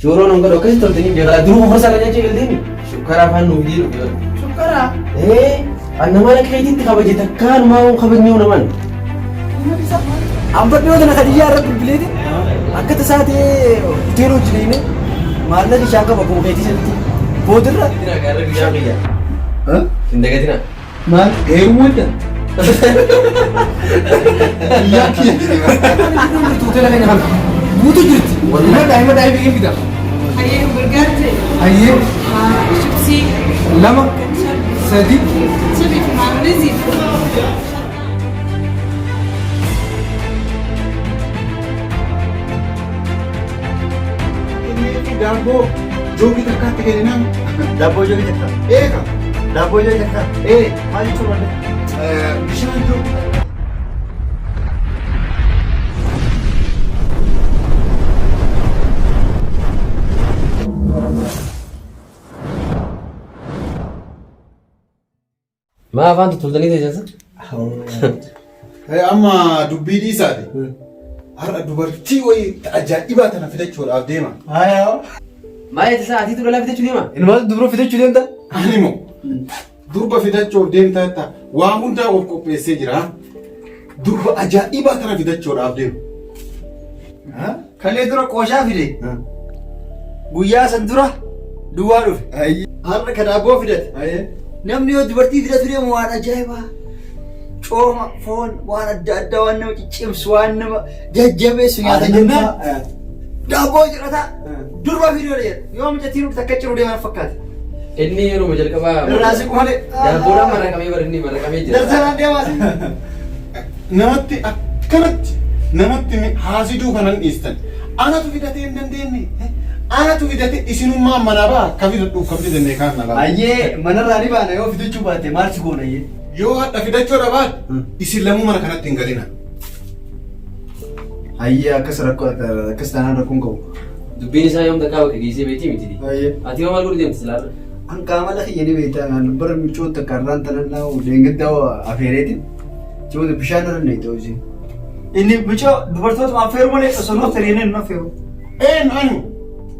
Shooroo nan godhu akkasitti toltanii beekaa duruu kokorsaa kan nyaachuu eegalteemi. Shukkaraa afaan nuuf fidee dhufe. Shukkaraa. Ee an namaan akka keetiitti kabaje takkaan maa kabajnee namaan. Amma dhiyoo tana Khadijaa irra bilbileeti akka tasaa ta'ee hoteela hojii deemee maallaqa ishaan qaba akkuma keetii sanitti boodarra Dagatina gaarra guyyaa kiyya. Hin dagatina. Maal heerumuu edda? Guyyaa kiyya jedhee bara. jirtu hoteela keenya kana guutuu jirti. Himadhaa himadhaa hin fida. Hayyee gargaarte. Hayyee Chipsii. lama sadi Chipsii fi maayonezii. Daabboo joogii takkaatti kenninaan. Daabboo joogii takka. Eega. Daabboo joogii takka. Ee. Maal jechuun wanta? Bishaan joogii takka. Maa afaan tottoltanii teessan? Amma dubbii dhiisaati. Har'a dubartii wayii ajaa'ibaa tana fidachuudhaaf deema. Maa jecha isaa atiitu dhalaa fidachuu deema? Ilmaan dubra fidachuu deemta? Ani moo durba fidachuuf deemta jetta waa hundaa of qopheessee jira. Durba ajaa'ibaa tana fidachuudhaaf deema. Kalee dura qooshaa fide. Guyyaa san dura duwwaa dhufe. Har'a ka daabboo fidate. Namni yoo dubartii fidatu deemu waan ajaa'ibaa. Cooma, foon, waan adda addaa waan nama ciccimsu, waan nama jajjabeessu nyaata jennaan. Daabboo jedhata. Durba fiduu jedha. Yoo mucattiin dhufte akka ciru deeman fakkaata. Inni yeroo jalqabaa Irraa siqu malee. daabboodhaan maraqamee bara inni maraqamee jira. Darsanaan deemaa si. Namatti akkanatti namatti haasiduu kanan dhiistan. Anatu fidatee hin dandeenye. Anatu fidate isinummaan manaa ba'a akka fidadhuuf kan fidannee kaan na laala. Ayyee manarraa ni baana yoo fidachuu baatte maal si goona ayyee. Yoo hadha fidachuu dhabaat isin lamuu mana kanatti hin galina. Ayyee akkas rakkoo akkas taanaan rakkoon qabu. Dubbiin isaa yoom takkaa bakka geessee beektii miti. Ayyee. Ati yoo maal godhu deemte silaarra? An qaamala kiyya ni beektaa kan bara miccoo takka irraan tanan laawu deengiddaa afeereeti. Cimata bishaan irra na ta'u isin. Inni micoo dubartoota affeeru malee osoo nu affeereen hin affeeru. Een anu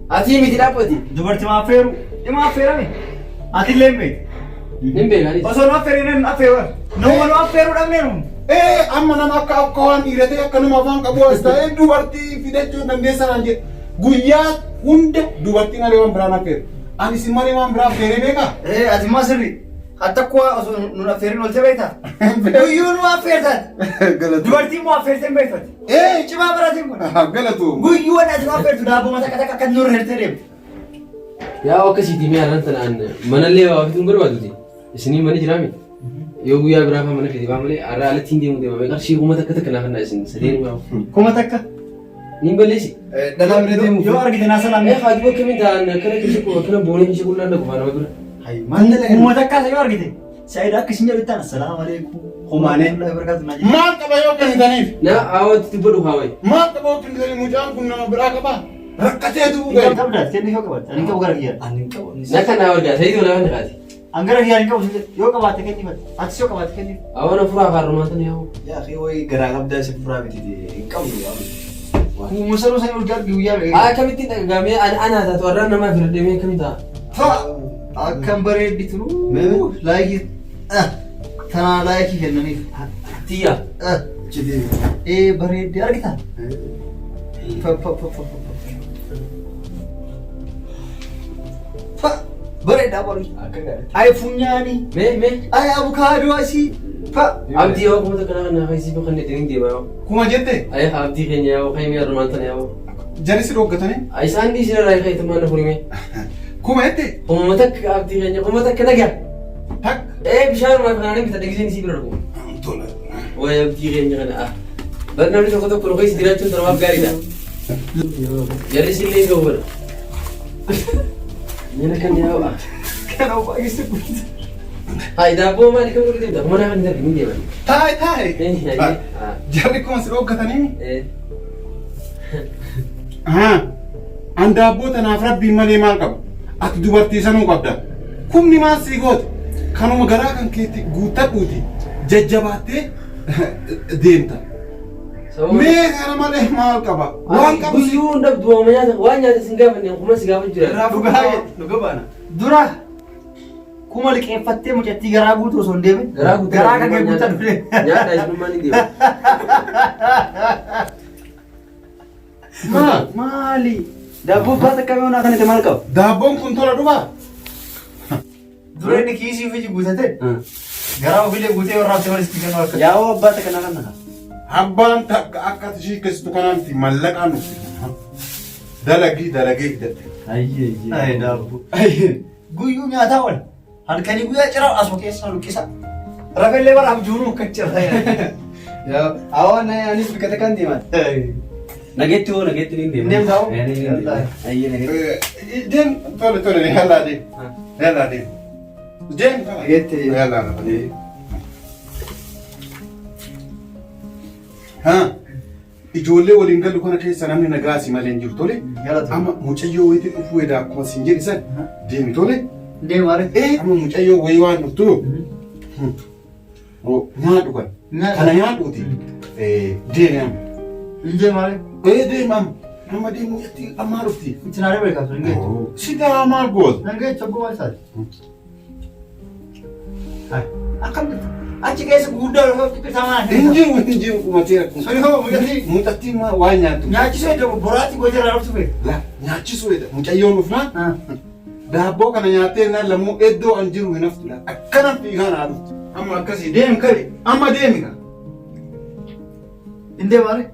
Ati miti dhaabbati. Dubartii ma affeeru dhima affeerame. Ati illee hin beektu. Hin beekanis. Osoo nu affeereen hin affeeru. Nama nu affeeruu dhabnee nu. Ee amma nama akka akka waan dhiira ta'e akka nama afaan qabu as ta'ee dubartii fidachuu hin dandeessan an jedhe. Guyyaa hunda dubartii malee waan biraan affeeru. Ani isin malee waan biraa affeeree beekaa? Ee ati maa sirri. Hatta kuwa osoo nun affeerin ooltee beektaa? Guyyuu nu affeertan. Dubartii immoo affeertee hin beektu ati. Ee Cimaa baratiin kun. galatu. Guyyuu wanni ati nu affeertu daabboo mataa takka akka nurra hirtee deemtu. Yaa akkasiiti mee har'aan tanaan manallee waa fituun barbaaduti. Isinii mana jiraami. Yoo guyyaa biraa faa mana fide faa malee har'a alatti hin deemu deema. Qarshii 1000 takka naaf kennaa isin sadeen waa. 1000. Niin balleessi. Dhalaa bira deemuuf. Yoo argite naa salaam. Ee haati bakka min ta'an akkana keessa akkana boonee keessa qullaan dhaqu faa nama bira. Maal dalagan? 1000 isa yoo argite. Saayid akka isin jedhu ta'an assalaamu alaikum. Kumaanee. Warahmatullahi wabarakatuh naa jedhe. Maal qaba yoo kennitaniif? Na haawatti dubbadhu haawai. Maal qaba yoo kennitaniif mucaan kun nama biraa qabaa? Rakkatee du'uu Hin ga'e. qabda kenni yoo qabaatte. Ani hin qabu gara kiyyaa. Ani hin qabu. Na kana wargaa sayidoo na kan kaati. An gara kiyyaa hin qabu yoo qabaatte kenni fadhi. Atis yoo qabaatte kenni. Hawana furaa faarrumaa tana yaa'u. Yaa akhi wayi garaa qabdaa si furaa miti hin qabnu yaa. Kuma sanuu sanii ol garbi guyyaa beeku. Haa akkamittiin dhagagamee anaa taatu har'aan namaa fira deemee akkam ta'a? Fa akkam bareeddi turu. Laayikii tanaa laayikii kennaniif. Tiyya. Ee bareeddi argitaa? Fa fa fa fa fa. Fa bareedaa bareeddi. Akka gaarii. Ay funyaanii. Mee mee. Ay abukaadoo asii. Fa. Abdii yoo 1000 naa kan fayyisii kan ittiin deemaa yoo. Kuma jette Ayya abdii keenya yaa'u kan mi'a armaan tana yaa'u. jarri si dhooggatanii? Isaan dhiisina irraa kan itti maana furime. Kuma jette 1000 abdii keenya 1000 nagaa. Takka. Ee bishaan maaf kanaan bita dhagiseen isii bira dhugu. Tola. Wayi abdii keenya kana ah. Bar namni tokko tokko nu keessa jiraachuun namaaf gaariidha. Jarri sillee ga'u bara. Mina kan yaa'u ah. Kana baay'ee guddisa. Hayi daabboo maali kan godhu deemta? Mana kan darbi ni deeman. Taa'e taa'e. Eh, hayi. Ah. Jarri kuma si dhooggatanii? Eh. Haa. An daabboo tanaaf rabbiin malee maal qaba? Ati dubartii sanuu qabda. Kumni maal sii goote? Kanuma garaa kan keetti guuttadhuuti jajjabaattee deemta. Mee kana malee maal qaba? Waan qabu si Guyyuu hin dhabdu waama nyaata waan nyaata sin gaafanne kuma si gaafa jira. Irraa Dhugaa fuudhaa. Dhuga baana. Dura kuma liqeeffattee mucattii garaa guutuu osoo hin deemin. Garaa guutuu Garaa kan kee guutaa dhufe. Nyaata isinummaan hin deemu. Maal? Maali? Daabboo baata akkamii onaa kanatti maal qaba? Daabboon kun tola dhufaa? Dura inni kiisii ofii guutate garaa ofiilee guutee warra haftee walitti kennu harka. Yaa'oo abbaa takka naa kanna. Abbaan takka akka ishii keessattu kanaatti mallaqaan dhufte. Dalagii dalagee fidatte. Ayyee Ay daabboo. Guyyuu nyaataa oola. Halkanii guyyaa ciraa asuma keessaa luqqisa. Rafellee bara abjuunuu akka ciraa. Yaa awwa na anis bika takkaan deemaa. Nageetti hoo nageetti ni deema. Deemtaa hoo? Ni deema. Ayyee nageetti. Deem tole tole yallaa deem. Yallaa deem. Deem tole. Nageetti. Yallaa deem. Haa. Ijoollee waliin galu kana keessa namni nagaa si malee hin jiru tole. Amma mucayyoo wayiitiin dhufuu edaa akkuma siin jedhi san deemi tole. Deema ree. Ee amma mucayyoo wayii waan dhuftu nyaadhu kan. Kana nyaadhuuti. Deemi amma. Deema ree. Ee deemi amma. Amma deemi mucattii ammaa dhufti. Itti naaree beekaatu hin geechu. Si daa maal goota? Nan geechu abboo maal isaati? Akkam jirtu? Achi keessa gurguddaa lafa xixiqqaa maan Hin jiru hin jiru dhumateera kun. Sori hoo mucattii Mucattiin waan nyaattu. nyaachisuu edda boraatii gocha irraa dhuftu beeku. La nyaachisuu edda mucayyoon dhufnaan daabboo kana nyaattee naan lammuu iddoo an jiru hin haftu. Akkana fiigaa naa dhuftu. Amma akkasii deemi kari amma deemi ka. Hin deema ree.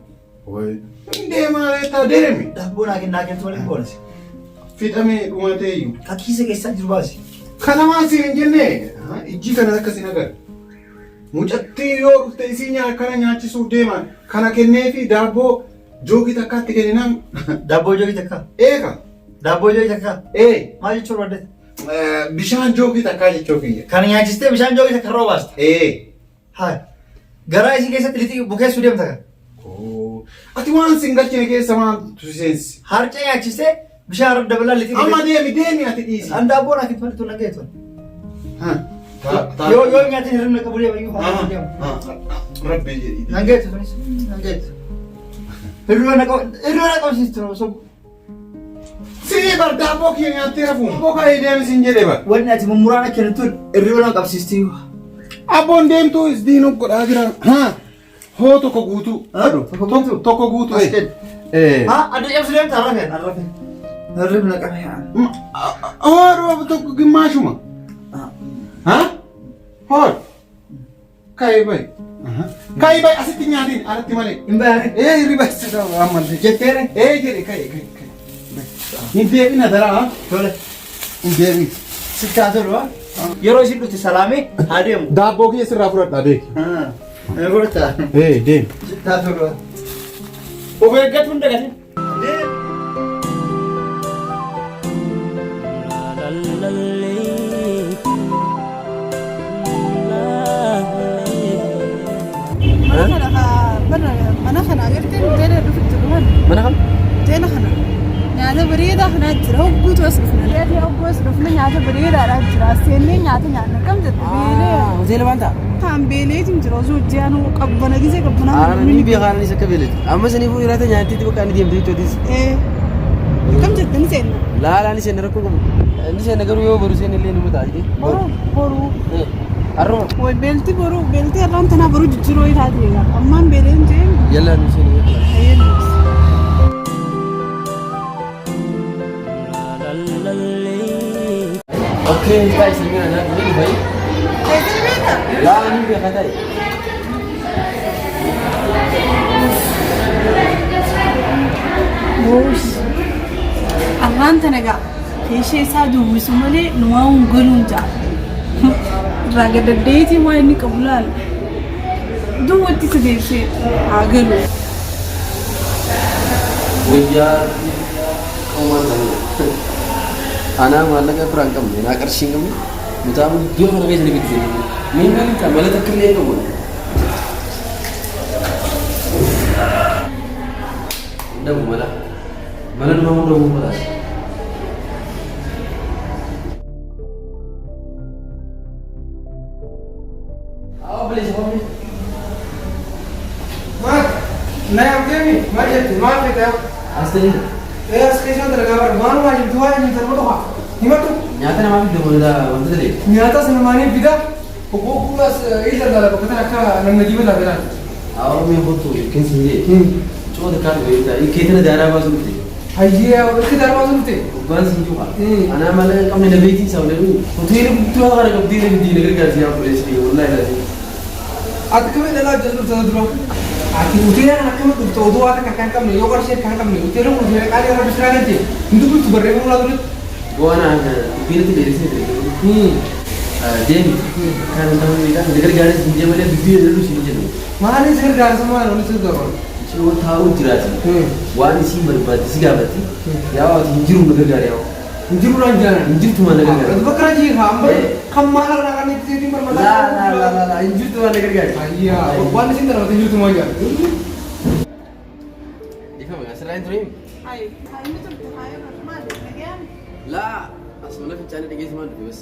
Hin deemaa reettaa deemi. Daabboo naa kennaa kennitu waliin boonasi. Fixamee dhumatee iyyuu. Ka kiisa keessaa jiru baasi. Kanamaan siin hin jenne ijji kana akkas hin agarre. Mucattiin yoo dhufte isii kana nyaachisuuf deeman kana kenneefi daabboo joogii takkaatti kenninaan Daabboo joogii takkaa. eeka. Daabboo joogii takkaa. Ee Maal jechuu barbaadde? bishaan joogii takkaa jechuu kiyya. Kana nyaachistee bishaan joogii takka irraa baasta. Ee. Haa. Garaa isii keessatti lixii bukeessuu deemta kan. Ati waan sin galchine keessa maal seensi? Harcee nyaachistee bishaan irra dabalaa lixii. Amma deemi deemi ati dhiisi. An daabboo naa kennitu walitti nan geessu. Yoo yoo nyaatiin hir'ina qabu deema iyyuu haa deemu. Rabbi jedhi. Nan geessu sunis nan geessu. Hir'ina na qabu hir'ina na qabsiistu osoo Sii bar daabboo kiyya nyaattee rafuun. Daabboo ka'ee deemi sin jedhe bar. Wanni ati mummuraan akka kennitu hir'ina na qabsiisti. Abboon deemtuu isdiin godhaa jira. Haa. Hoo tokko guutuu. Tokko guutuu? Tokko guutuu. As kenni. Eh. Haa adda cabsu deemta har'a fe'an har'a fe'an. Hir'ina qabe. Hoo tokko gimmaashuma. Haa? Hoo. Ka'ee bahi. Ka'ee bahi asitti nyaatiin alatti malee. Hin bayaane. Ee hirriba si qaba ammallee. Jetteere. Ee jedhe ka'e ka'e ka'e. Hin deebiin adaraa. Tole. Hin deebiin. Sitti haa tolu. Yeroo isin dhufte salaamee haa deemu. Daabboo kiyya sirraa fudhadhaa beeki. Hin fudhatta. Ee deemi. Sitti haa tolu. Of eeggatu hin dagatin. Deemi. Mana kana agartee hoteela dhufutti dhufan. Mana kam? Hoteela kana nyaata bareedaa kanaa jira. Hogguutu as dhufna. Hogguu as dhufna nyaata bareedaadhaa jira. Seennee nyaata nyaanna. Kam jette beelee. Hoteela waan ta'a? Taan beeleetiin jira osoo hojii qabbana gisee qabbanaa. Aannan ni beekaa aannan akka beeleti. Amma saniifuu jiraata nyaatteetti bakka inni deemte jechuutis. Kam jette ni seenna. Laalaa ni seenna rakkoo qabu. Ni seenna garuu yoo boru seenna illee ni mutaa jedhee. Boruu boruu. Har'uma. Way beelti boruu beelti har'aan tanaa boruu jijjiiroo taate egaa. Ammaan beeleen jeen. Yallaa nu seenna yallaa. Hayyee. Okay, taa'e sirbii na nyaatu ni dhufayi. Teessee beektaa? Laa ni beekaa taa'e. Arraan tana gaa keeshee isaa duwwisu malee nu waan galuun ja'a. Irraa gadaddeetii waan inni qabu laala. Duwwatti isa deebisee haa galu. Guyyaa qawwaan ta'ee. Anaa maallaqa biraa hin qabne, anaa qarshii hin qabne, mutaa iddoo kana keessa ni bitte. Niin maal ta'a malee takka illee hin qabu. Dhabu mala. Mala nama hunda dhabuu malaas. Maal? As ta'e. As keessa dalagaa bara maalumaa jirtu waa'ee hin tarba qofa. Himadhu. Nyaata namaa fidda wanta wanta ta'e. Nyaata sanamaanii fida. Huquuquu as ija dalagaa bakka tan akka namni jiba taate laata. Awwa mee kottu yookiin siin jee. Coo takkaa dhufe keetina daaraa baasuu dhufte. Hayyee bakki daaraa baasuu dhufte. Gubbaan siin juuqa. Anaa malee hin qabne na beektii isaa waliin. Hoteela guddaa kana qabdee na fidii na gargaarsi yaa obboleessi kiyya wallaahi laazim. Ati akkamitti dhalaa hojjetu dhufte dura? Ati hoteela kana akkamitti dhufte oduu waa takka kan qabne yoo qarshii akka hin qabne hoteela kun hoteela qaalii irra bisiraan hin ta'e hin dubbiftu barreeffama ulaa duratti. Go'ana dubbiinatti dheeressee ture. Deemi. Kan ta'uu beekaa na gargaarsi hin jee malee dubbii jedhu siin jedhu. Maaliin si gargaarsa maal walitti si gargaaru? Coo taa'uu jiraati. Waan isiin barbaadde si gaafatti. Yaa ati hin jiru na gargaari yaa. Hin jiru naan jaalan. Hin jirtu maal na gargaari. Ati bakka rajii haa amma kan maal irraa kan itti seetiin barbaada. Laa laa laa laa laa hin jirtu maal na gargaari. Ayyaa waan isin darbate hin jirtu maal jaalan. Ifama asirraa hin turee? Hayi. Hayi ni turte hayi maali dhagayaan. Laa asuma fincaanii dhageessu maal dhufe bas.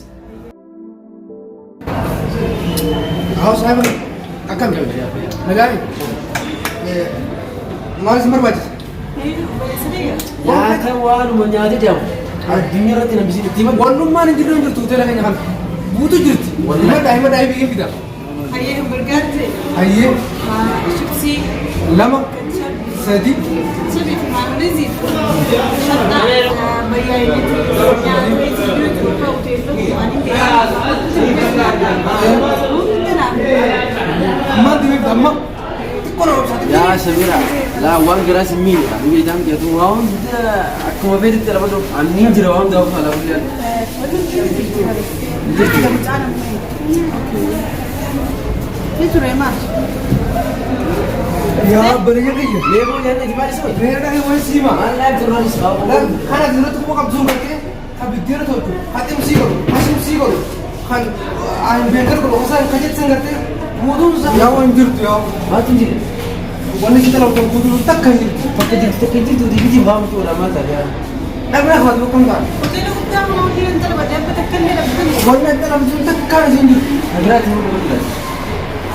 Haa saahiba akkam nagaani maal isin barbaachisa? Nyaata waanuma nyaate jedhamu addunyaa irratti namni itti himan. Wannummaan hin jirre hin jirtu hoteela keenya kana guutuu jirti. Himadhaa himadhaa hin fida. Hayyee hamburgaarte. Hayyee Chipsii. lama sadi Ketchup fi maayonezii fi shaxaa bayyaayinitti nyaatni jiru hoteelota waan hin Ammaan deemee amma xiqqoo nama ibsaa xiqqoo. Yaa Samira, laa waan garaa si miidha. Ni beektaa miti atu waa hunda akkuma feetetti lafa dhufu. Ani hin jira waa hunda of alaa bullee. Ni ture maal? Yaa bariya kiyya. Leeboo nyaanna jimaa isa wayya. Reera dhagee wayii siima. Maal laa turraan isa ba'a. Kana duratti kuma qabdu sun gartee kan biddeena tolchu, kan ximsii godhu, kan shimsii godhu, kan aan beekar godhu, osoo kan jettan gartee guutuun isaa. Yaa waan jirtu yaa. Maaltu hin jirre? Wanni si talabtu guutuun takka hin jirtu. Bakka jirtu takka hin jirtu dibitii waa miti oolaa maal taate yaa. Dhabna hawaasa bakka hin taane. Hoteela guddaa mana hojii hin talabadde abba takka illee dhabdan. Wanni adda dhabdu takka hin jirtu. Nagiraatti hojii godhu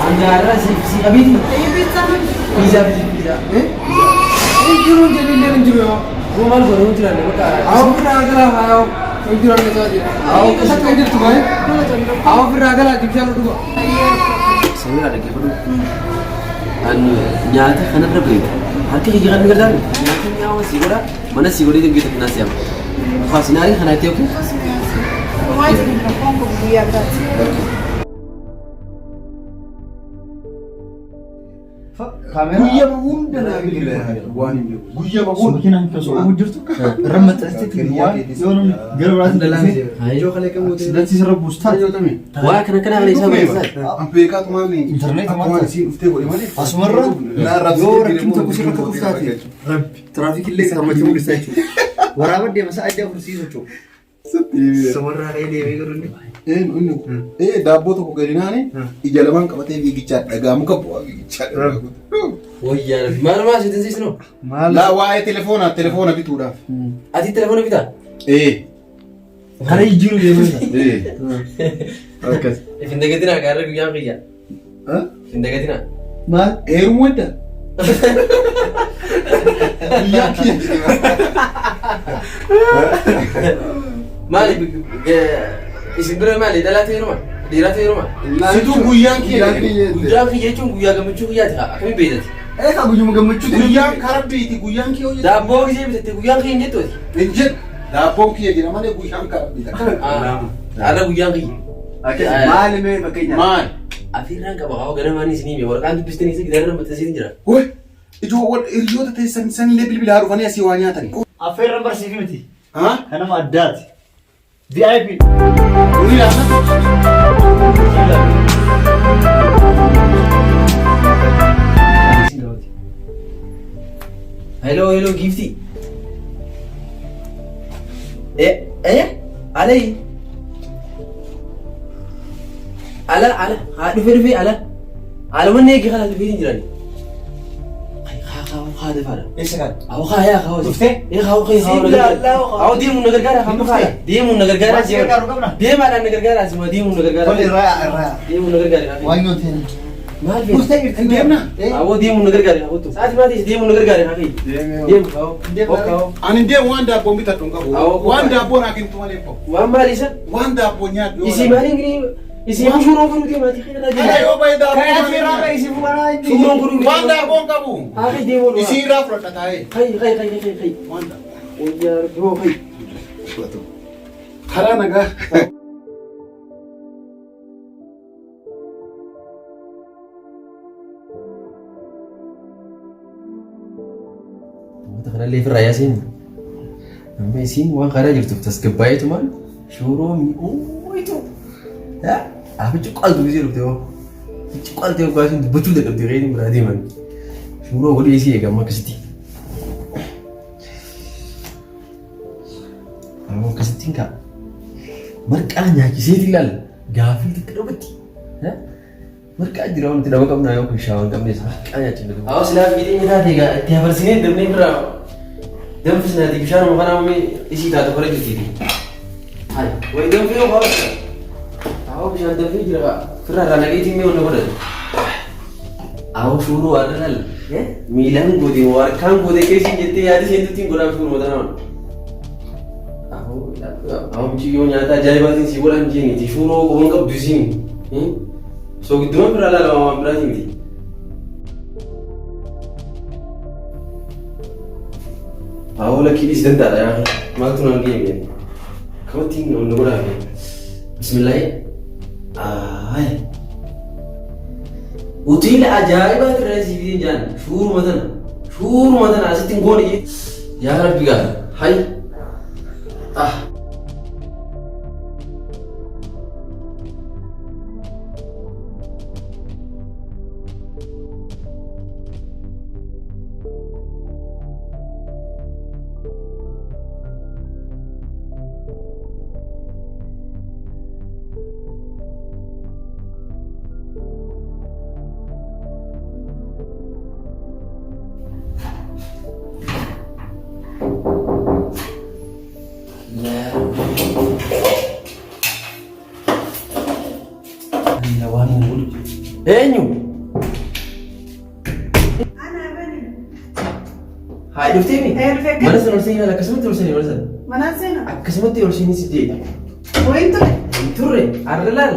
Hangaarraa si si qabeeti. Hayyee piizzaa maal? Piizaa fi piizaa. Hin jiru jedhillee hin jiru yaa. Goo maal godhu hin jiraanne bakka. Awwa ofirraa galaa haa hin jiru anna isaa jira. Awwa takka hin jirtu baay'ee. Awwa ofirraa galaa bishaan dhuga. Samira dhaggeeffadhu. Ani nyaata kanarra beeku. Harka kiyya kan gargaaru. Nyaata mi'aawaa si godha. Mana si godhee dangeetta kanaa si yaama. Faasinaarii kana itti yookiin. Homaa isin rakkoon kun guyyaa biraati. Guyyama hunda naa bilbila waan hin jiru. Guyyama hunda. Makiinaan keessa oomuu jirtu irra maxxansitti waan yoo namni gara biraatti dhufee accidentii sirra buusu taate Waa kana kana kana isaa barreessaa. An beekaatu maali? Intarneetii Akkuma maal isiin dhuftee godhe malee. Asumarra Na yoo rakkin tokko sirra akka dhufu taate tiraafikii illee sarmachuu mul'isa jechuudha. Waraaba deema sa'a adda afur socho'u. Sumarraa ka'ee deemee garuu inni. Ee daabboo tokko gadi naani ija lamaan qabatee fiigichaa dhagaa muka bu'aa fiigichaa dhagaa. Wayyaa maal maal sitti siisnoo? Maal? Laa waa'ee telefoonaa telefoona bituudhaaf. Ati telefoona bitaa? Ee. Kana jijjiiruu deemee. Ee. Akkas. Ifin dagatinaa gaarra guyyaan kiyya. Ifin dagatinaa. Maal? Eerumuu edda. Guyyaan kiyya jedhee. Maali isin bira maali dhalaa ta'e heeruma? Dhiiraa ta'e heeruma? Situu guyyaan kiyya jedhee. Guyyaan kiyya jechuun guyyaa gammachuu kiyyaati haa akkamiin beektati? Ee kaa guyyuma gammachuuti. Guyyaan karabbiiti guyyaan kiyya hojjetu. Daabboo gisee bitatte guyyaan kiyya hin jettu ati? Hin jedhu. Daabboon kiyya jedha malee guyyaan karabbiiti. Har'a guyyaan kiyya. Maali mee fakkeenyaaf? Maal? Afeerraan qaba haa ganamaan isinii hime waraqaan dubbistanii isa gidaara maxxansiisin jira. Wai ijoo wal hiriyoota teessan sanillee bilbilaa dhufanii asii waa nyaatani. Affeerran barsiifi miti. Ha? Kanama addaati. VIP. Ni laata? Hello hello giiftii. Eh eh alai. Ala ala haa dhufe dhufe ala. Ala wanni eegi kana dhufee hin jirani. Haa haa haa defaadha. Eessa kan? Haa haa yaa haa. Dhuftee? Eh haa haa haa. Haa deemuun na gargaara haa haa. Deemuun na gargaara. Waan si gargaaru qabna? Deemaadhaan na gargaara asuma deemuun na gargaara. Tole irraa irraa. Deemuun na gargaara. Waan yoo ta'e. Maal feete? Bustee jirti. Hin deemnaa? Awoo deemuun na gargaari haa kottu. Sa'aatii maatii deemuun na gargaari haa ka'ii. Deemee. Deemu haa hoo. Ani hin deemu waan daabboon bitadhu hin qabu. Awoo, Waan daabboo naa kennitu malee hin qabu. Waan maali isa? Waan daabboo nyaadhu. Isii maali ingini? Isii shuuroo godhuu deemaati kan irraa Kana deema. yoo bahe daabboo Kan malee asirraa bahe si fuudhaa inni. Shuuroon godhuu Waan daabboo hin qabu. Haa ka'ii deemuun. Isii irraa fudhadha taa'ee. Kai kai kai kai kai. Waan daabboo. Wayyaa rabbi hoo kai. Karaa nagaa. Uummata kanallee ofirraa yaasiin. Amma isiin waan karaa jirtuuf tasgabbaa'eetumaan shuuroo mi'ooytu. Afichi qaltu gisee dhufte hoo. Afichi qaltee hoggaa isiin dubbachuu dadhabde reetiin biraa deeman. Shuuroo godhee isii eegamu akkasitti. Ammoo akkasittiin kaa. Marqaa nyaachiseeti ilaal gaafii takka dhufatti. Marqaa jira wanti dhaba qabnaa yoo kun shaawwan qabnes marqaa nyaachifne. Awwa silaa fiixee taate egaa itti hafarsinee dabnee birraa danfisnaati bishaanuma kanaa uumee isii taatu kora jirtiiti. Hayi wayi danfee yoo kaawwata. Awwa bishaan danfee jira kaa firraa irraa naqeetiin mee wanna godhate. Awwa shuuruu waan laal miilaan goote harkaan goote keessiin jettee yaadi seentuttiin godhaa shuuruma tanaa. Awwa mucayyoo nyaata ajaa'ibaatiin si godhan jeeniiti shuuroo quban qabdu isiin. Soogiddumaan biraa laala waan biraatii miti. Awwa lakkii dhiisi danda'aadha yaa maaltu naan ga'e mee kamattiin na godhaa mee bismillaahi ayi hoteela ajaa'ibaa irraa isii fideen jaan shuuruma tana asitti hin goone jee yaa rabbi gaa hay ah Eenyu? Haa dhuftee mi? Ee, dhufee Mana sana ol seenaa akkasumatti ol seenii mana sana. Manaan seena. Akkasumatti ol seenii si jedhe. Wayiin ture. Hin turre har'a laal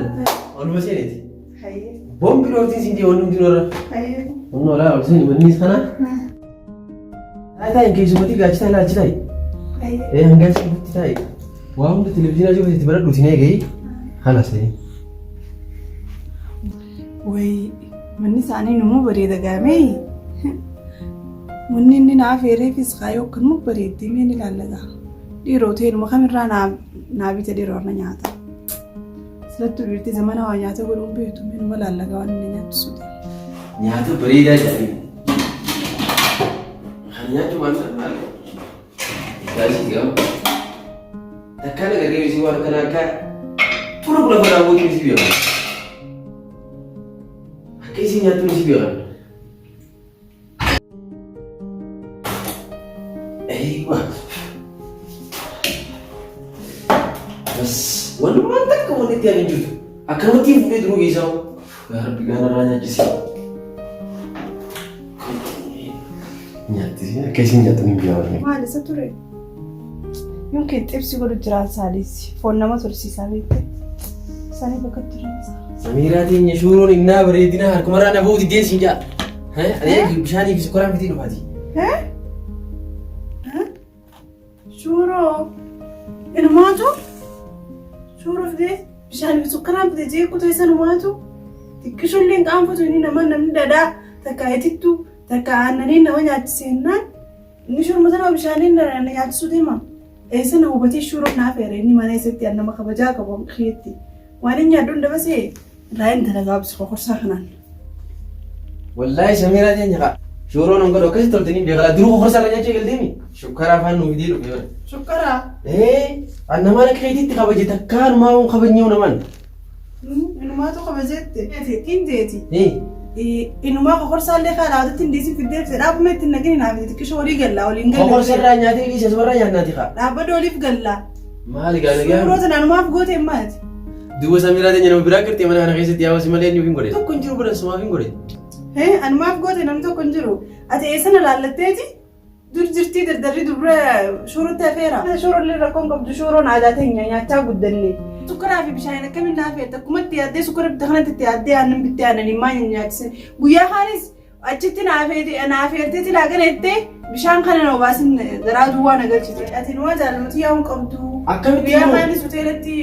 oluma seeneeti. Hayyee. Boombi dhooftiin siin jedhe wanni hundi irra. Hayyee. Humna olaa ol seeni manni kana. Taa'e taa'e keessumatti gaachi taa'e laachi taa'e. Hayyee. Ee hangaa si dhufutti taa'e. Waa hunda televizyiinaa jiru itti baradhuuti na eegee. Haala seenii. Wayi manni isaanii numuu bareeda gaamee. Manni inni naaf eereefis kaayoo akkanuma bareeddee mee ni ilaallata. Dhiiroo hoteeluma kamirraa naa bita dhiiroo irra nyaata. Silattuu dhiirti zamana waa nyaata godhuun beektu mee numa laallaga waan inni nyaachisu. Nyaata bareedaa jedhanii. Kan nyaachuu maal maal? Gaazii gama. Takkaan agarree isii waan akkanaa akka tura kula baraa bootiin isii beekan. Akka isii nyaattuun isii beekan. Eeywa. Bas walumaan takka wanni itti ani jirtu. Akkanumatti fuudhee duruu geessaa. Yaa Rabbi gaana irraa nyaachisi. Nyaattisi akka isin nyaattu hin beekan. Maal isa ture? Yookiin xibsi godhu jiraan saalessi. Foon nama tursiisaa beekte. Sanii bakka turan. Samiiraa teenya shuuroon innaa bareedina harkumarraa na ba'uu diddeen siin jaa. Ani bishaanii fi sukkaraa miti dhufaati. Suuroo inumaatu suuroo fidee bishaan fi sukkaraan fide jee kutaa isa inumaatu xiqqishollee hin qaanfatu inni nama namni dhadhaa takka itittuu takka aannanii nama nyaachisennaan inni shurma sana bishaaniin na nyaachisuu deema. Eessa na hubatee suuroo naaf eere inni mana isatti an nama kabajaa qabu keetti waan inni nyaadhu hunda basee irraa hin dalagaa obsi kokorsaa kanaan. Wallaahi Samiiraa teenya kaa. Shuuroon hin godhu akkasitti toltanii beekalaa duruu kokorsaa irra nyaachuu eegalteemi. Shukkara afaan nuu fidee dhufe bara. Sukkaraa. Ee an namaan akka keetiitti kabaje takkaa numaa waan kabajnee namaan. Inumaatu kabajeette. Ittiin jeeti. Ee Inumaa kokorsaallee kaa dhaabatutti hin dhiisin fiddee fide dhaabuma ittiin naqini naaf xiqqisho walii gallaa waliin galla. Kokorsa irraa nyaatee dhiise asumarraa nyaannaati kaa. Dhaabbadhu waliif gallaa. Maali gaa nagaa. Suuroo sana anumaaf goote maati. Duuba Samiraa teenya nama biraa gartee mana kana keessatti yaa si malee eenyuuf hin godhe. Tokko hin jiru bara sumaaf hin godhe. Hee anumaaf goote namni tokko hin jiru. Ati eessa na laallatteeti? Dur jirtii dardarri dubra shuurotti hafeera. Shuurollee rakkoon qabdu shuuroon aadaa teenya nyaachaa guddanne. Sukkaraa fi bishaan akkamiin naa feeta? Akkuma itti yaaddee sukkara bitte kanatti itti yaaddee aannan bittee aannaniin maa nyaachise? Guyyaa kaanis achitti naa feete naa feerteeti laaqana jettee bishaan kana na obaasin garaa duwwaa na galchite. Ati numaa jaalalmati yaa'uun qabdu. Akkamitti Guyyaa immoo? kaanis hoteelatti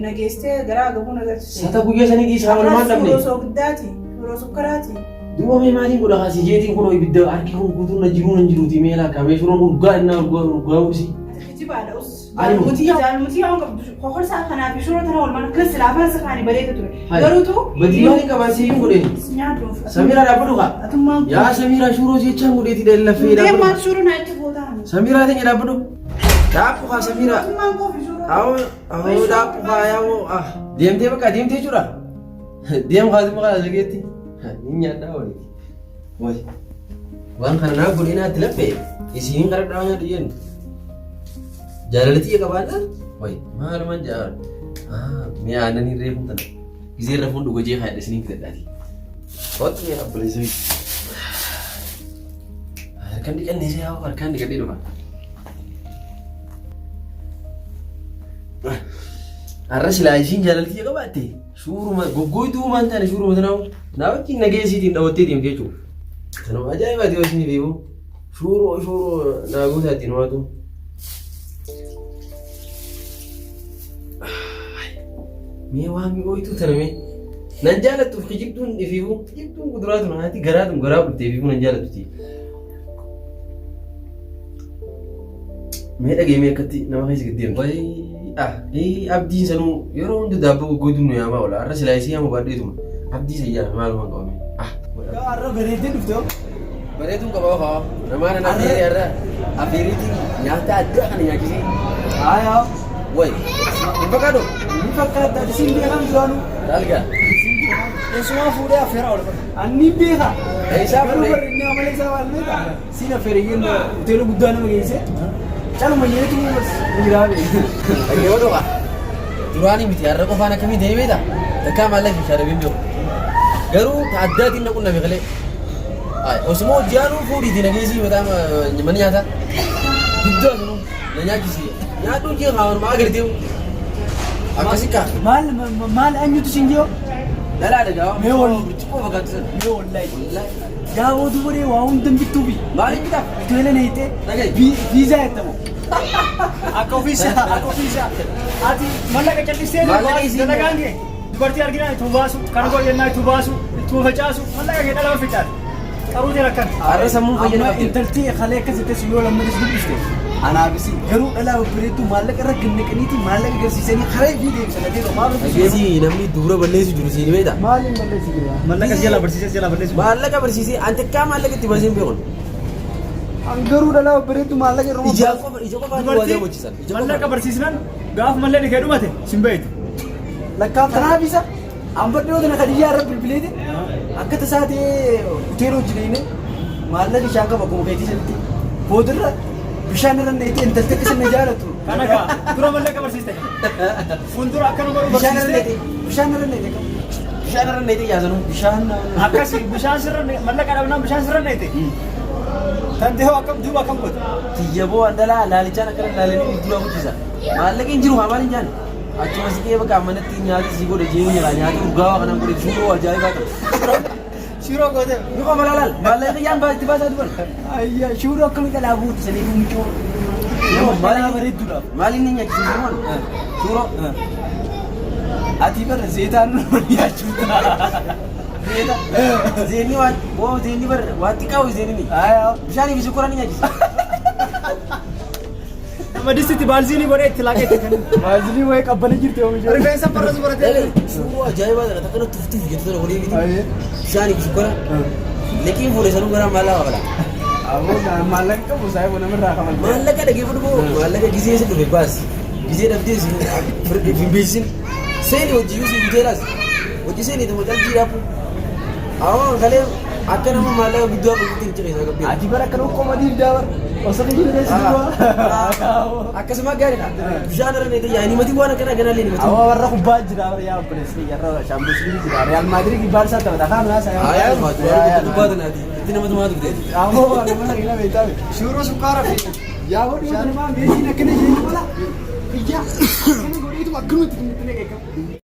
na geessitee garaa gabuu na galchite. Sata guyyaa sanii dhiisaa walumaan dhabne. Suuroo soogiddaati. Suuroo sukkaraati. Duuba mee maaliin godha kaasii jeetiin kun ibidda harki kun guutuun na jiruu nan jiruuti mee laakka mee suuroon kun dhugaa innaa dhugaa dhugaa usi. Ati kijibaadha us. Ani Jaalmutii jaalmutii yaa'uun qabdu. Kokorsaa kanaa fi suuroo tana walumaan akkas silaa afaan sakaanii bareeda ture. Hai. Garuutu. Badii maaliin qabaa siyyuu godhe. Nyaadhuuf. Samiraa dhaabbadhu kaa. Atummaan kun. Yaa Samiraa suuroo jechaan godheeti laffee Deemaan dhaabbadhu. suuroo naa itti gootaan. Samiraa teenya dhaabbadhu. Dhaabbu kaa Samiraa. Atummaan koo fi suuroo. Awoo awoo dhaabbu kaa yaawoo ah. Deemtee bakka deemtee jechuudha. Deem kaasuma kana dhageetti. Ni nyaadhaa walitti. Way. Waan kana naa godhee naatti laphee isiin gara dhaa nyaadhu jennu. Jaalala xiyya qabaannaan way maalumaan jaalala. Mi'a aannan hin reefuun tana. Gizee rafuun dhuga jee kaayadha isiniin fidadhaati. Kottu mi'a abboleessa miti. Harkaan dhiqannee si haa harkaan dhiqadhee dhufa. Har'a silaa isiin jaalala xiyya qabaatte. Shuuruma goggooytuu maan taane shuuruma tanaa naa wajjin nagee isiitiin dhawattee deemte jechuudha. Kanuma ajaa'ibaati yoo isin beeku. Shuuroo shuuroo naa gootaa ittiin waatu. Mee waan mi'ooytuu tana mee. Nan jaalattuuf kijibduun ifiifuu kijibduun kuduraa tun haati garaa tun garaa bultee ifiifuu nan jaalattuti. Mee dhagee mee akkatti nama keessa gad deemtu. Wayii ah ee abdiin sanuu yeroo hunda daabboo goggooyduun nu yaamaa oola. Har'a silaa isii yaamuu baadheetuma. Abdii san yaame maaluma qabame. Ah. Har'a bareeddee dhufte hoo? Bareeduun qaba hoo. Namaa nan afeeree har'a afeeriitiin nyaata addaa kana nyaachisee. Aayaa. Wayi. Hin fakkaatu. Ni fakkaata ati siin beekan duraanuu. Dalga. Eessumaa fuudhee affeeraa oola. Anni beeka. Eessaa Garuu fuudhee? barri inni amala isaa maal beeka? Siin affeereyyeen hoteela guddaa nama geesse. Caluma jedhetu jiraa beeka. Dhaggeeffadhu kaa. Duraanii miti har'a qofaan akkamii ta'ee beektaa? Takkaa maallaqa hin shaarabin beeku. Garuu ta addaatiin na qunname kalee. Osuma hojii aanuu fuudhiitii na geessii mataa mana nyaataa. Guddaa sunuu na nyaachisi. Nyaadhu jee kaa waanuma agartee. Akkasi kaa. Maal maal eenyutu siin jiru? Dhalaa dhagaa. Mee wal Burcuqqoo fakkaatu sana. Mee wallahi. Gaawoo dubaree waa hunda hin bittuufi. Maaliif bitaa? Hoteela neeyitee Dhaga'i. viizaa jettamu. Akka ofiisaa akka ofiisaa. Ati mallaqa callisee Maallaqa isiin dalagaan kee dubartii arginaa itti baasu kan godhu jennaa itti baasu itti facaasu mallaqa kee dhala ficaate. Qaruuteen akkana. Har'a sammuun fayyina Amma qabdi. intalti kalee akkas jettee yoo lammatas dubbiste. Anaafis garuu dhalaa babbareedduu maallaqa irra gannaqaniiti maallaqa agarsiisanii karaa ifii deebisan adeema maal ofiisu. Dhageessi namni dubra balleessu jiru siin beektaa? Maaliin balleessi jira? Mallaqa si jalaa barsiisee si jalaa balleessu. Maallaqa barsiisee an takkaa maallaqa itti baasee hin beekun. An garuu dhalaa babbareedduu maallaqa irra Ijaa qofa ija qofaan waa Dubartii daawwachiisan. Ija mallaqa qofaan. barsiisnan gaafa malleen kee dhumate sin beektu. Lakkaaf kanaaf isa an badhoo tana Khadijaa irra bilbileeti akka tasaa ta'ee hoteela hojii deemee maallaqa ishaan qaba akkuma keetii sanitti boodarra bishaan irra neetee intalti akka isin na jaalatu Kana kaa dura mallaqa barsiiste. Fuuldura akkana godhu bishaan irra barsiiste. neetee bishaan irra neetee qaba Bishaan irra neetee yaasanuu. bishaan Akkasi bishaan sirra mallaqa dhabnaan bishaan sirra neete. Tantee hoo akkam duuba akkam goote. Tiyya boo andalaa laalichaan akkana laalanii dura hojjisa. Maallaqi hin jiru haa maal hin jaanne. Achuma siqee bakka manatti nyaata sii godhe jee nyaata nyaata urgaawaa kanaan godhe suuroo ajaa'ibaa qaba. Shiroo goote. Ni qofa laalaal maallaqa kiyyaan itti baasaa duban. Ayya shuuroo akkamii dhalaa buutu sanii mucoo Maal bareedduudhaaf. Maal inni nyaachise suuroon? Suuroo. Ati bara zeetaan nyaachuu ta'a. Zeeta. Zeenni waan boo zeenni bar waan xiqqaa wayii zeenni. Ayyaa. Bishaanii fi sukkaara ni nyaachisa. Nama distitti baalziinii godhee itti laaqee itti kennu. Baazilii wayii qabbanee jirti oomisha. Rifeensa farras baratee. Suuroo ajaa'ibaa kana takka natti tuftuuf jettu tana walii miti. Ayyaa. Bishaanii fi sukkaara. Liqiin fuudhe sanuu gara maallaqa qabala. Aboo maallaqa qabu saayibu namarraa kafalte. Maallaqa dhageeffadhu boo maallaqa gizee isa dhufe baas. Gizee dhabdee si hin beeksisin. Seeni hojii yusii guteeraas. Hojii seeni tuma calqii dhaabu. Awoo kalee Akka nama maallaqa guddaa qabutti hin ciqeessa gabbee. Ati bara akka qomadii daa bara. Osoo kiyya keessa duwwaa. Akkasuma gaariidha. Bishaan irra neetee yaa'anii matii waan akkanaa ganaallee ni matii. Awwa warra kubbaa jira bara yaa obboleessi yarra Champions League jira. Real Madrid Barca taphata. Kaan naa saa. Haa kubbaa tanaati. Itti nama tumaa turte. Ammoo waan nama sana beektaa. Shuuroo sukkaara fi Yaa godhi waan namaa meeshiin akkana isheen mala. Iyyaa. Akkana godheetu akkanumatti itti neqe.